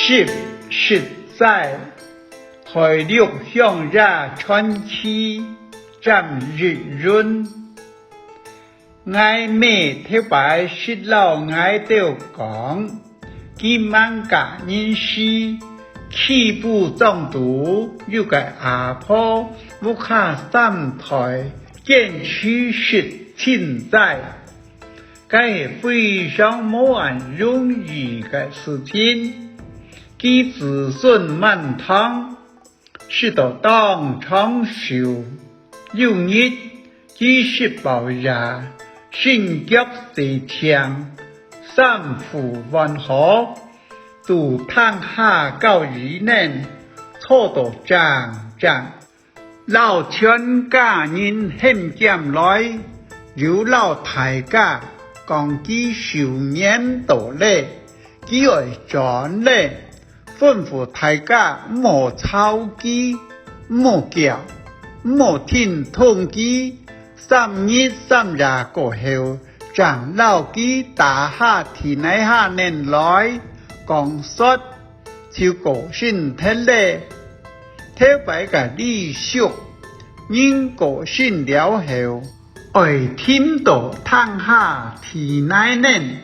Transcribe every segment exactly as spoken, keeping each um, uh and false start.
十、食齋，海陸鄉野傳奇，詹益雲。 𠊎姆頭擺識摎𠊎兜講，佢吂嫁人時，起步莊肚有個阿婆，屋下三代堅持食清齋，該係非常無恁容易个事情。佢子孫滿堂， 食到當長壽。有日，佢食飽夜，身腳洗淨，衫褲換好，佇廳下交椅頂坐到正正，摎全家人喊兼來，又摎大家講佢壽年到咧，佢愛轉咧， 吩咐大家毋好吵佢，毋好噭，毋好停動佢。三日三夜過後，正摎佢打下地泥下頂來，講煞就過身忒咧。頭擺个禮俗，人過身了後，愛停到廳下地泥頂，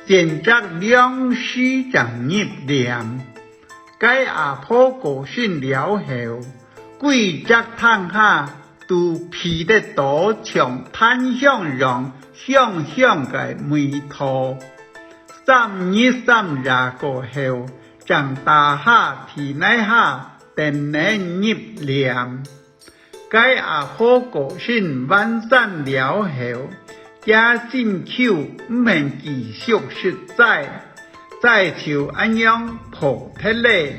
煎隻糧食正入殮。該阿婆過身了後，歸隻廳下都鼻得到像檀香樣香香个味道。三日三夜過後，正打下地泥下，等等入殮。 該阿婆過身還山了後，厥心臼毋肯繼續食齋，齋就恁樣破忒咧。